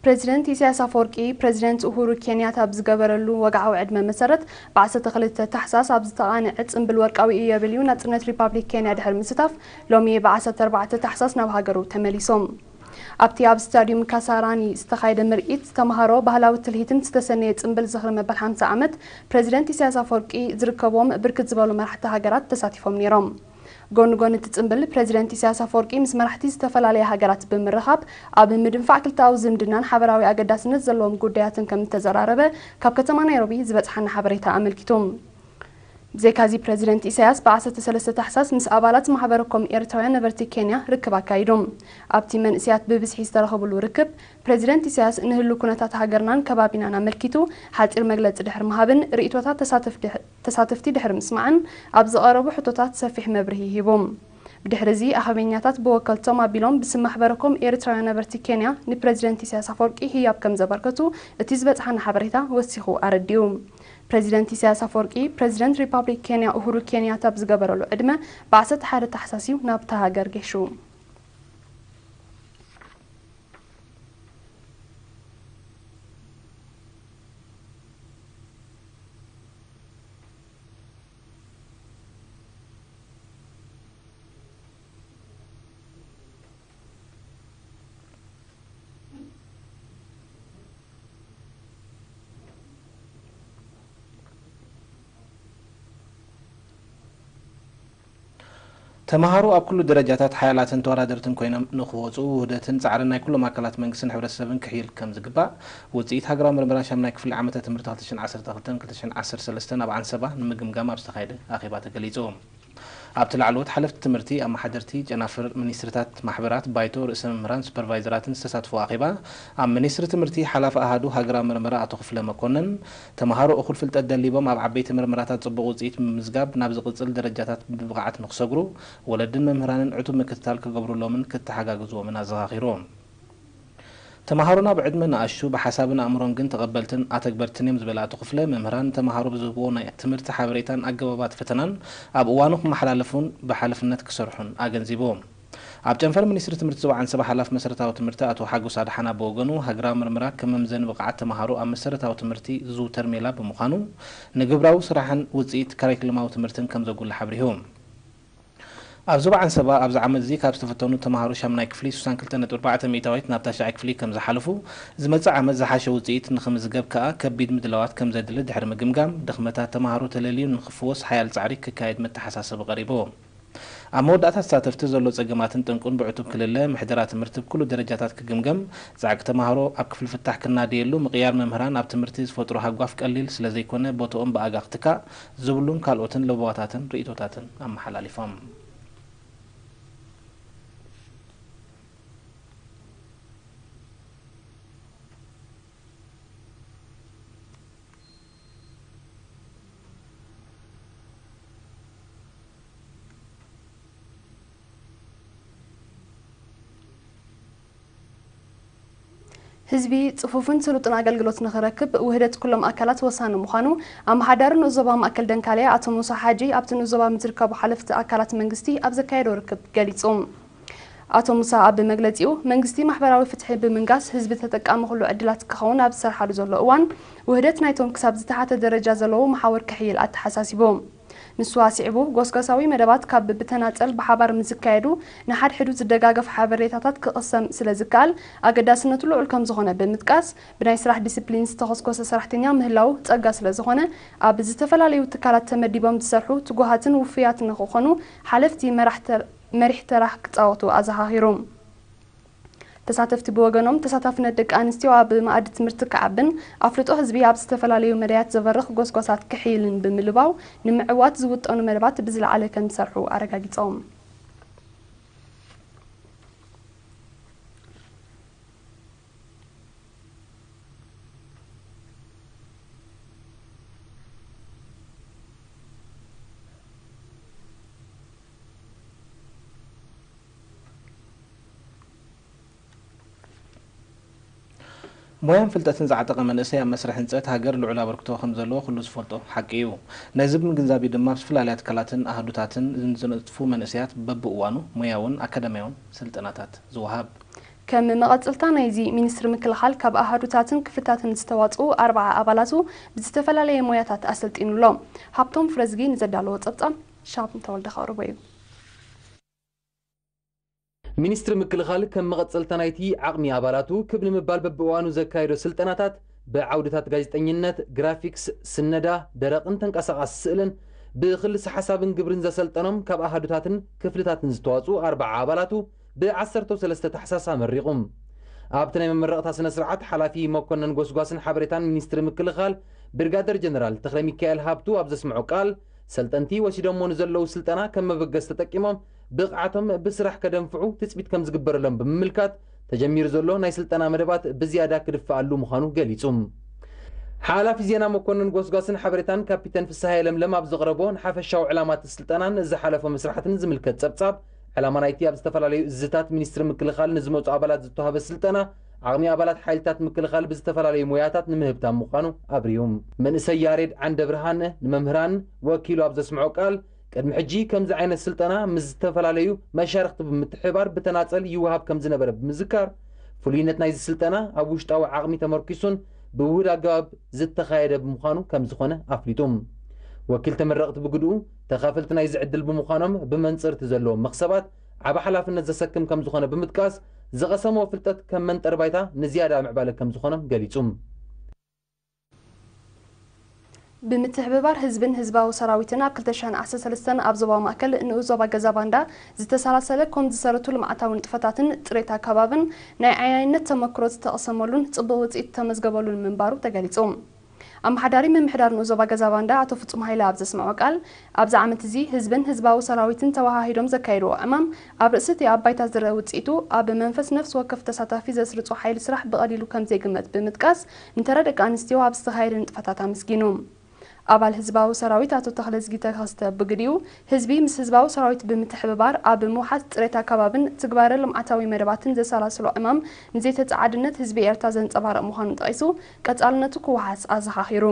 ፕሬዚደንት ኢሳያስ ኣፈወርቂ፣ ፕሬዚደንት ኡሁሩ ኬንያታ ብዝገበረሉ ወግዓዊ ዕድመ መሰረት፣ ብ ዓሰርተ ክልተ ታሕሳስ ኣብ ዝተቓንዐ ጽምብል ወርቃዊ ኢዮቤልዩ ናጽነት ሪፓብሊክ ኬንያ ድሕሪ ምስታፍ፣ ሎሚ ብ ዓሰርተ ኣርባዕተ ታሕሳስ ናብ ሃገሩ ተመሊሶም። ኣብቲ ኣብ ስታድዩም ካሳራኒ ዝተኻየደ ምርኢት ተምሃሮ ባህላዊ ትልሂትን ዝተሰነየ ጽምብል ዝኽሪ መበል ሓምሳ ዓመት ፕሬዚደንት ኢሳያስ ኣፈወርቂ ዝርከብዎም ብርክት ዝበሉ መራሕቲ ሃገራት ተሳቲፎም ነይሮም። ጎኒ ጎኒ እቲ ጽምብል፣ ፕሬዚደንት ኢሳያስ ኣፈወርቂ ምስ መራሕቲ ዝተፈላለያ ሃገራት ብምርኻብ፣ ኣብ ምድንፋዕ ክልተኣዊ ዝምድናን ሓበራዊ ኣገዳስነት ዘለዎም ጉዳያትን ከም እተዘራረበ ካብ ከተማ ናይሮቢ ዝበጽሓና ሓበሬታ ኣመልኪቱ። ብዘይካዚ፣ ፕሬዚደንት ኢሳያስ ብ ዓሰርተ ሰለስተ ታሕሳስ ምስ ኣባላት ማሕበረ ኮም ኤርትራውያን ነበርቲ ኬንያ ርክብ ኣካይዱ። ኣብቲ መንእሰያት ብብዝሒ ዝተረኸብሉ ርክብ፣ ፕሬዚደንት ኢሳያስ ንህሉ ኩነታት ሃገርናን ከባቢናን ኣመልኪቱ ሓጺር መግለጺ ድሕሪ ምሃብን ርእይቶታት ተሳተፍ ድሕ-፣ ተሳተፍቲ ድሕሪ ምስማዕን ኣብ ዝቐረቡ ሕቶታት ሰፊሕ መብርሂ ሂቡ። ብድሕሪ እዚ ኣኸበኛታት ብወከልቶም ኣቢሎም ብስም ማሕበረ ኮም ኤርትራውያን ነበርቲ ኬንያ ንፕሬዚደንት ኢሳያስ ኣፈወርቂ ህያብ ከም ዘበርከቱ እቲ ዝበጽሓና ሓበሬታ ወሲኹ ኣረዲኡ። ፕሬዚደንት ኢሳያስ ኣፈወርቂ፣ ፕሬዚደንት ሪፓብሊክ ኬንያ ኡሁሩ ኬንያታ ብዝገበረሉ ዕድመ ብ ዓሰርተ ሓደ ታሕሳስ እዩ ናብታ ሃገር ገሹ። ተምሃሮ ኣብ ኩሉ ደረጃታት ሓያላትን ተወዳደርትን ኮይኖም ንኽወፁ ውህደትን ፃዕርን ናይ ኩሎም ኣካላት መንግስትን ሕብረተሰብን ክሕይል ከም ዝግባእ ውፅኢት ሃገራዊ ምርመራ ሻምናይ ክፍሊ ዓመተ ትምህርቲ ክልተ ሽሕን ዓሰርተ ክልተን ክልተ ሽሕን ዓሰርተ ሰለስተን ኣብ ዓንሰባ ንምግምጋም ኣብ ዝተኻየደ ኣኼባ ተገሊፁ። ኣብቲ ላዕለዎት ሓለፍቲ ትምህርቲ፣ ኣመሓደርቲ፣ ጨናፍር ሚኒስትሪታት፣ ማሕበራት፣ ባይቶ፣ ርእሰ መምህራን፣ ሱፐርቫይዘራትን ዝተሳትፎ ኣኼባ፣ ኣብ ሚኒስትሪ ትምህርቲ ሓላፊ ኣሃዱ ሃገራዊ ምርመራ ኣቶ ክፍለ መኮነን፣ ተምሃሮ እኹል ፍልጠት ደሊቦም ኣብ ዓበይቲ ምርመራታት ጽቡቕ ውጽኢት ብምምዝጋብ ናብ ዝቕጽል ደረጃታት ብብቕዓት ንኽሰግሩ፣ ወለድን መምህራንን ዕቱብ ምክትታል ክገብሩሎምን ክተሓጋግዝዎምን ኣዘኻኺሩ። ተምሃሮና ብዕድመ ንኣሽቱ፣ ብሓሳብን ኣእምሮን ግን ተቐበልትን ኣተግበርትን እዮም ዝበለ ኣቶ ክፍለ፣ መምህራን ንተምሃሮ ብዝህብዎ ናይ ትምህርቲ ሓበሬታን ኣገባባት ፈተናን ኣብ እዋኑ ክመሓላለፉን ብሓላፍነት ክሰርሑን ኣገንዚቡ። ኣብ ጨንፈር ሚኒስትሪ ትምህርቲ ዞባ ዓንሰባ ሓላፊ መሰረታዊ ትምህርቲ ኣቶ ሓጎስ ኣድሓና ብወገኑ፣ ሃገራዊ ምርመራ ከም መምዘኒ ብቕዓት ተምሃሮ ኣብ መሰረታዊ ትምህርቲ ዝዝውተር ሜላ ብምዃኑ፣ ንግብራዊ ስራሕን ውፅኢት ካሪክለማዊ ትምህርትን ከም ዘጉልሕ ኣብሪሁ። ኣብ ዞባ ዓንሰባ ኣብዚ ዓመት እዚ ካብ ዝተፈተኑ ተምሃሮ ሻምናይ ክፍሊ ስሳን ክልተ ነጥቢ ኣርባዕተ ሚእታዊት ናብ ታሽዓይ ክፍሊ ከም ዝሓለፉ፣ ዝመጽእ ዓመት ዝሓሸ ውጽኢት ንኽምዝገብ ከኣ ከቢድ ምድላዋት ከም ዘድሊ ድሕሪ ምግምጋም፣ ድኽመታት ተምሃሮ ተለልዩ ንኽፍወስ ሓያል ጻዕሪ ክካየድ መተሓሳሰቢ ቀሪቡ። ኣብ መወዳእታ ተሳተፍቲ ዘሎ ጸገማትን ጠንቁን ብዕቱብ ክልለ፣ ምሕደራ ትምህርቲ ብኩሉ ደረጃታት ክግምገም፣ ጻዕቂ ተምሃሮ ኣብ ክፍሊ ፍታሕ ክናደየሉ፣ ምቕያር መምህራን ኣብ ትምህርቲ ዝፈጥሮ ሃጓፍ ቀሊል ስለ ዘይኮነ ቦትኦም ብኣጋ ክትካእ፣ ዝብሉን ካልኦትን ለበዋታትን ርእይቶታትን ኣመሓላሊፎም። ህዝቢ ጽፉፍን ስሉጥን ኣገልግሎት ንኽረክብ ውህደት ኩሎም ኣካላት ወሳኒ ምዃኑ ኣመሓዳሪ ንኡስ ዞባ ማእከል ደንካልያ ኣቶ ሙሳ ሓጂ ኣብቲ ንኡስ ዞባ ምስ ዝርከቡ ሓለፍቲ ኣካላት መንግስቲ ኣብ ዘካየዶ ርክብ ገሊጹ። ኣቶ ሙሳ ኣብ መግለጺኡ፣ መንግስቲ ማሕበራዊ ፍትሒ ብምንጋስ ህዝቢ ተጠቃሚ ኩሉ ዕድላት ክኸውን ኣብ ዝሰርሓሉ ዘሎ እዋን፣ ውህደት ናይቶም ክሳብ ዝተሓተ ደረጃ ዘለዉ መሓውር ክሕይል ኣተሓሳሲቡ። ንሱ ኣስዒቡ፣ ጎስጓሳዊ መደባት ካብ ብተናጸል ብሓባር ምስ ዝካየዱ፣ ንሓድሕዱ ዝደጋገፍ ሓበሬታታት ክቕሰም ስለ ዝከኣል፣ ኣገዳስነቱ ልዑል ከም ዝኾነ ብምጥቃስ፣ ብናይ ስራሕ ዲስፕሊን ዝተኾስኮሰ ሰራሕተኛ ምህላው ጸጋ ስለ ዝኾነ፣ ኣብ ዝተፈላለዩ ትካላት ተመዲቦም ዝሰርሑ ትጉሃትን ውፉያትን ንኽኾኑ ሓለፍቲ መራሕተ-፣ መሪሕ ተራ ክጻወቱ ኣዘኻኺሩ። ተሳተፍቲ ብወገኖም፣ ተሳታፍነት ደቂ ኣንስትዮ ኣብ መኣዲ ትምህርቲ ክዓብን ኣፍልጦ ህዝቢ ኣብ ዝተፈላለዩ መዳያት ዘበርኽ ጎስጓሳት ክሕይልን ብምልባው፣ ንምዕዋት ዝውጠኑ መደባት ብዝለዓለ ከም ዝሰርሑ ኣረጋጊጾም። ሞያን ፍልጠትን ዝዓጠቐ መንእሰይ ኣብ መስርሕ ህንጸት ሃገር ልዑል ኣበርክቶ ከም ዘለዎ ኩሉ ዝፈልጦ ሓቂ እዩ። ነዚ ብምግንዛብ እዩ ድማ ኣብ ዝተፈላለያ ትካላትን ኣሃዱታትን ንዝነጥፉ መንእሰያት በብእዋኑ ሞያውን ኣካዳሚያውን ስልጠናታት ዝወሃብ። ከም መቐጸልታ ናይዚ፣ ሚኒስትሪ ምክልኻል ካብ ኣሃዱታትን ክፍልታትን ዝተዋጽኡ ኣርብዓ ኣባላቱ ብዝተፈላለየ ሞያታት ኣሰልጢኑ ኣሎ። ሃብቶም ፍረዝጊ ንዘዳለዎ ጸብጻብ ሻም ተወልደ ከቕርቦ እዩ። ሚኒስትሪ ምክልኻል ከም መቐጸልታ ናይቲ ዓቕሚ ኣባላቱ ክብ ንምባል በብእዋኑ ዘካየዶ ስልጠናታት ብዓውድታት ጋዜጠኝነት፣ ግራፊክስ፣ ስነዳ፣ ደረቕን ተንቀሳቓሲ ስእልን ብክልሲ ሓሳብን ግብርን ዘሰልጠኖም ካብ ኣሃዱታትን ክፍልታትን ዝተዋጽኡ ኣርብዓ ኣባላቱ ብ ዓሰርተ ሰለስተ ታሕሳስ ኣመሪቑ። ኣብቲ ናይ መመረቕታ ስነ ስርዓት ሓላፊ መኮነን ጎስጓስን ሓበሬታን ሚኒስትሪ ምክልኻል ብርጋደር ጀነራል ተኽለ ሚካኤል ሃብቱ ኣብ ዘስምዖ ቃል፣ ሰልጠንቲ ወሲዶሞ ንዘለዉ ስልጠና ከም መበገስ ተጠቂሞም ብቕዓቶም ብስራሕ ከደንፍዑ ትጽቢት ከም ዝግበረሎም ብምምልካት፣ ተጀሚሩ ዘሎ ናይ ስልጠና መደባት ብዝያዳ ክድፈኣሉ ምዃኑ ገሊጹ። ሓላፊ ዜና መኮነን ጎስጓስን ሓበሬታን ካፒተን ፍስሃየ ለምለም ኣብ ዘቕረቦ ንሓፈሻዊ ዕላማት ስልጠናን ዝሓለፎ መስራሕትን ዝምልከት ጸብጻብ፣ ዕላማ ናይቲ ኣብ ዝተፈላለዩ እዝታት ሚኒስትሪ ምክልኻል ንዝመጹ ኣባላት ዝተዋህበ ስልጠና፣ ዓቕሚ ኣባላት ሓይልታት ምክልኻል ብዝተፈላለዩ ሞያታት ንምህብታም ምዃኑ ኣብርዩ። መንእሰይ ያሬድ ዓንደብርሃን ንመምህራን ወኪሉ ኣብ ዘስምዖ ቃል፣ ቅድሚ ሕጂ ከምዚ ዓይነት ስልጠና ምስ ዝተፈላለዩ መሻርኽቲ ብምትሕብባር ብተናጸል ይወሃብ ከም ዝነበረ ብምዝካር፣ ፍሉይነት ናይዚ ስልጠና ኣብ ውሽጣዊ ዓቕሚ ተመርኪሱን ብውሁድ ኣገባብ ዝተኻየደ ብምዃኑ ከም ዝኾነ ኣፍሊጡ። ወኪል ተመረቕቲ ብግድኡ፣ ተኻፈልቲ ናይዚ ዕድል ብምዃኖም ብመንጽር እቲ ዘለዎም መኽሰባት ዓቢ ሓላፍነት ዘሰክም ከም ዝኾነ ብምጥቃስ፣ ዝቐሰምዎ ፍልጠት ከም መንጠር ባይታ ንዝያዳ ምዕባለ ከም ዝኾኖም ገሊጹ። ብምትሕብባር ህዝብን ህዝባዊ ሰራዊትን ኣብ ክልተ ሽሕን ዓሰርተ ሰለስተን ኣብ ዞባ ማእከል ንኡስ ዞባ ገዛ ባንዳ ዝተሰላሰለ ኮም ዝሰረቱ ልምዓታዊ ንጥፈታትን ጽሬት ኣከባብን ናይ ዓያይነት ተመክሮ ዝተቐሰመሉን ጽቡቕ ውጽኢት ዝተመዝገበሉን ምንባሩ ተገሊጹ። ኣመሓዳሪ ምምሕዳር ንኡስ ዞባ ገዛ ባንዳ ኣቶ ፍጹም ሃይለ ኣብ ዘስምዖ ቃል፣ ኣብዚ ዓመት እዚ ህዝብን ህዝባዊ ሰራዊትን ተወሃሂዶም ዘካየድዎ ዕማም ኣብ ርእሲ እቲ ኣብ ባይታ ዝረአ ውጽኢቱ ኣብ መንፈስ ነፍሲ ወከፍ ተሳታፊ ዘስርጾ ሓይሊ ስራሕ ብቐሊሉ ከም ዘይግመት ብምጥቃስ፣ ንተራ ደቂ ኣንስትዮ ኣብ ዝተኻየደ ንጥፈታት ኣመስጊኑ። ኣባል ህዝባዊ ሰራዊት ኣቶ ተኽለዝጊ ተኸስተ ብግዲኡ፣ ህዝቢ ምስ ህዝባዊ ሰራዊት ብምትሕብባር ኣብ ምውሓስ ጽሬት ኣከባብን ትግባረ ልምዓታዊ መደባትን ዘሰላስሎ ዕማም ንዘይተጻዓድነት ህዝቢ ኤርትራ ዘንጸባርቕ ምዃኑ ጠቒሱ፣ ቀጻልነቱ ክወሓስ ኣዘኻኺሩ።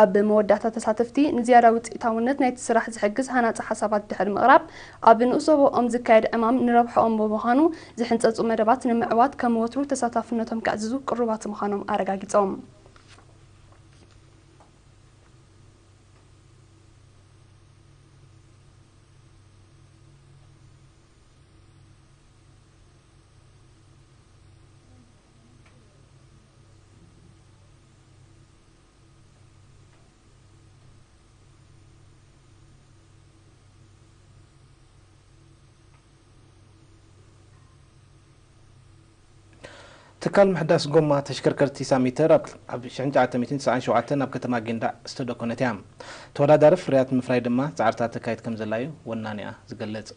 ኣብ መወዳእታ ተሳተፍቲ ንዝያዳ ውጽኢታውነት ናይቲ ስራሕ ዝሕግዝ ሃናጺ ሓሳባት ድሕሪ ምቕራብ፣ ኣብ ንኡስ ዞባኦም ዝካየድ ዕማም ንረብሕኦም ብምዃኑ ዝሕንጸጹ መደባት ንምዕዋት ከም ወትሩ ተሳታፍነቶም ከዕዝዙ ቅሩባት ምዃኖም ኣረጋጊጾም። ትካል ምሕዳስ ጎማ ተሽከርከርቲ ሳሚተር ኣብ፣ ኣብ ሽሕን ትሽዓተ ሚእትን ተስዓን ሸውዓተን ኣብ ከተማ ጊንዳዕ ዝተደኮነት እያ። ተወዳዳሪ ፍርያት ንምፍራይ ድማ ጻዕርታት ተካይድ ከም ዘላ እዩ ወናኒኣ ዝገልጽ።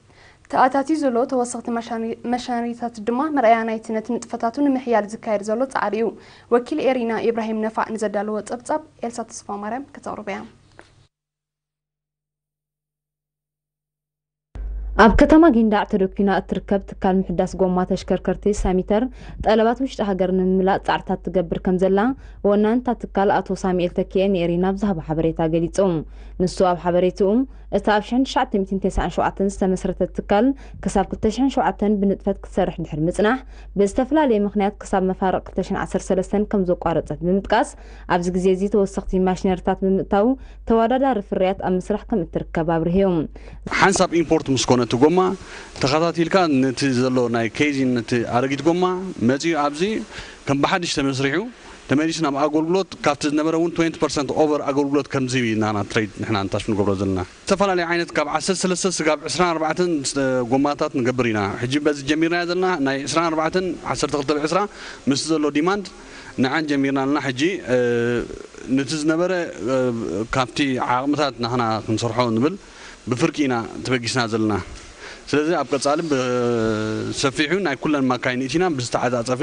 ተኣታትዩ ዘሎ ተወሰኽቲ መሻኒ-፣ መሻነሪታት ድማ መርኣያ ናይቲ ነቲ ንጥፈታቱ ንምሕያል ዝካየድ ዘሎ ጻዕሪ እዩ። ወኪል ኤሪና ኢብራሂም ነፋዕ ንዘዳለዎ ጸብጻብ ኤልሳ ተስፋማርያም ከተቕርቦ እያ። ኣብ ከተማ ጊንዳዕ ተደኲና እትርከብ ትካል ምሕዳስ ጎማ ተሽከርከርቲ ሳሚተር፣ ጠለባት ውሽጢ ሃገር ንምምላእ ጻዕርታት ትገብር ከም ዘላ፣ ወናኒ እታ ትካል ኣቶ ሳሙኤል ተኪኤ ንኤሪና ኣብ ዝሃቦ ሓበሬታ ገሊጹ። ንሱ ኣብ ሓበሬትኡ፣ እታ ኣብ ሽሕን ትሽዓተ ሚእትን ተስዓን ሸውዓተን ዝተመስረተት ትካል፣ ክሳብ ክልተ ሽሕን ሸውዓተን ብንጥፈት ክትሰርሕ ድሕሪ ምጽናሕ፣ ብዝተፈላለየ ምኽንያት ክሳብ መፋርቕ ክልተ ሽሕን ዓሰርተ ሰለስተን ከም ዘቋረጸት ብምጥቃስ፣ ኣብዚ ግዜ እዚ ተወሰኽቲ ማሽነሪታት ብምእታው፣ ተወዳዳሪ ፍርያት ኣብ ምስራሕ ከም እትርከብ ኣብሪሁ። ሓንሳብ ኢምፖርት ምስ ኮነ እቲ ጎማ፣ ተኸታቲልካ ነቲ ዘሎ ናይ ኬዚን ነቲ ኣረጊት ጎማ መጺኡ ኣብዚ ከም ብሓድሽ ተመስሪሑ፣ ተመሊሱ ናብ ኣገልግሎት፣ ካብቲ ዝነበረ እውን ትዌንቲ ፐርሰንት ኦቨር ኣገልግሎት ከም ዝህብ ኢና ንሕና ትሬድ፣ ንሕና ንታሽ ንገብሮ ዘለና። ዝተፈላለዩ ዓይነት ካብ ዓሰርተ ሰለስተ ስጋብ ዕስራን ኣርባዕተን ጎማታት ንገብር ኢና። ሕጂ በዚ ጀሚርናዮ ዘለና ናይ ዕስራን ኣርባዕተን ዓሰርተ ክልተ ብዕስራ ምስ ዘሎ ዲማንድ ንዓን ጀሚርና ኣለና። ሕጂ፣ እ፣ ነቲ ዝነበረ፣ እ፣ ካብቲ ዓቕምታት ናህና ክንሰርሖ ንብል ብፍርቂ ኢና ተበጊስና ዘለና። ስለዚ ኣብ ቀጻሊ ብሰፊሑ ናይ ኩለን ማካይን እቲና ብዝተዓጻጸፊ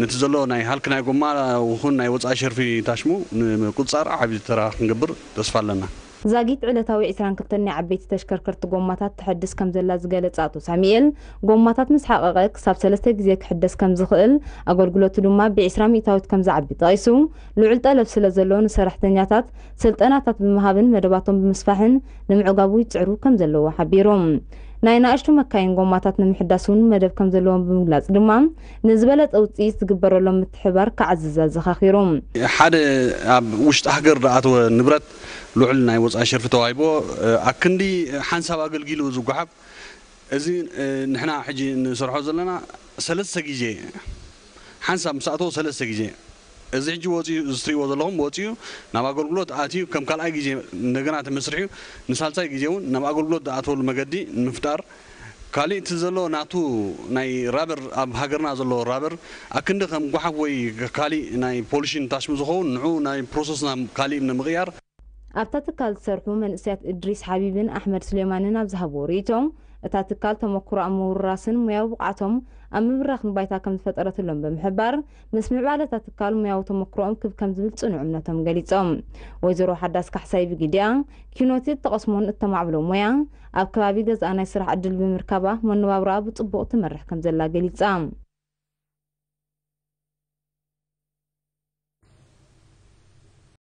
ነቲ ዘሎ ናይ ሃልኪ ናይ ጎማ ይኹን ናይ ወጻኢ ሸርፊ ታሽሙ ንምቁጽጻር ዓቢ ተራ ክንገብር ተስፋ ኣለና። ዛጊት ዕለታዊ ዕስራን ክልተን ናይ ዓበይቲ ተሽከርከርቲ ጎማታት ትሐድስ ከም ዘላ ዝገለጸ ኣቶ ሳሙኤል፣ ጎማታት ምስ ሓቐቐ ክሳብ ሰለስተ ግዜ ክሕደስ ከም ዝኽእል፣ ኣገልግሎቱ ድማ ብዕስራ ሚእታዊት ከም ዝዓቢ ጠቒሱ፣ ልዑል ጠለብ ስለ ዘሎ ንሰራሕተኛታት ስልጠናታት ብምሃብን መደባቶም ብምስፋሕን ንምዕጋቡ ይጽዕሩ ከም ዘለዉ ሓቢሩ። ናይ ንኣሽቱ መካይን ጎማታት ንምሕዳስ እውን መደብ ከም ዘለዎም ብምግላጽ ድማ፣ ንዝበለጸ ውጽኢት ዝግበረሎም ምትሕብባር ክዓዝዝ ኣዘኻኺሩ። ሓደ ኣብ ውሽጢ ሃገር ዝኣተወ ንብረት ልዑል ናይ ወፃኢ ሸርፊ ተዋሂቦ ኣክንዲ ሓንሳብ ኣገልጊሉ ዝጓሓፍ። እዚ ንሕና ሕጂ ንሰርሖ ዘለና ሰለስተ ግዜ፣ ሓንሳብ ምስ ኣተወ ሰለስተ ግዜ፣ እዚ ሕጂ ወፂኡ፣ እዚ ትሪእዎ ዘለኹም ወፂኡ ናብ ኣገልግሎት ኣትዩ ከም ካልኣይ ግዜ እንደገና ተመስሪሑ ንሳልሳይ ግዜ እውን ናብ ኣገልግሎት ዝኣተወሉ መገዲ ንምፍጣር፣ ካሊእ እቲ ዘሎ ናቱ ናይ ራበር፣ ኣብ ሃገርና ዘሎ ራበር ኣክንዲ ከም ጓሓፍ ወይ ካሊእ ናይ ፖሊሽን ታሽሙ ዝኸውን ንዑ ናይ ፕሮሰስና ካሊእ ንምቕያር። ኣብታ ትካል ዝሰርሑ መንእሰያት እድሪስ ሓቢብን ኣሕመድ ሱሌማንን ኣብ ዝሃብዎ ርእይቶ፣ እታ ትካል ተመክሮ ኣብ ምውርራስን ሞያዊ ብቕዓቶም ኣብ ምብራኽን ባይታ ከም ዝፈጠረትሎም ብምሕባር፣ ምስ ምዕባለ እታ ትካል ሞያዊ ተመክሮኦም ክብ ከም ዝብል ጽኑዕ እምነቶም ገሊጾም። ወይዘሮ ሓዳስ ካሕሳይ ብግዲኣ፣ ኪኖቲ እተቐስሞን እተማዕብሎ ሞያ ኣብ ከባቢ ገዝኣ ናይ ስራሕ ዕድል ብምርካባ መነባብሮኣ ብጽቡቕ ትመርሕ ከም ዘላ ገሊጻ።